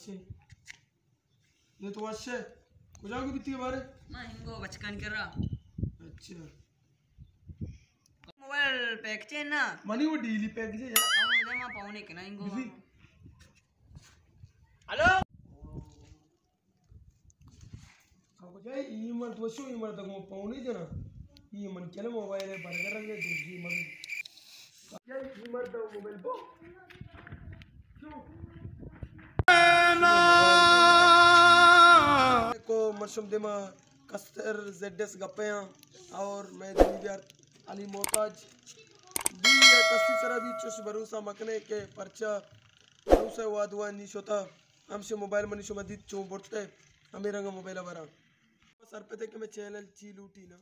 اچھا۔ یہ تو وش ہے۔ کجا کو بیتی بارے؟ ما ہنگو بچکان کرا۔ اچھا۔ موبائل پیک چے نا؟ منی وہ ڈیلی پیک چے یار۔ ہاں، ما پاؤنے کنا ہنگو۔ بزی۔ ہلو۔ ابو جان، یہ مرد وشو، یہ مرد کو پاؤنے جنا۔ یہ من کنا موبائل ہے، برگر رنگ ہے، دوجی مرد۔ یہ مرد موبائل پو۔ کو مرشم دیما کستر زیڈ ایس گپے ہاں اور میں دنی بیار علی محتاج بھی ہے۔ کسی طرح بھی چوش بھروسہ مکنے کہ پرچا بھروسہ وادوان نی شتا۔ ہمشے موبائل منی شما دیت چون برتے، ہمیں رنگ موبائل ورا۔ سرپدے کہ میں چینل چی لوٹی نا۔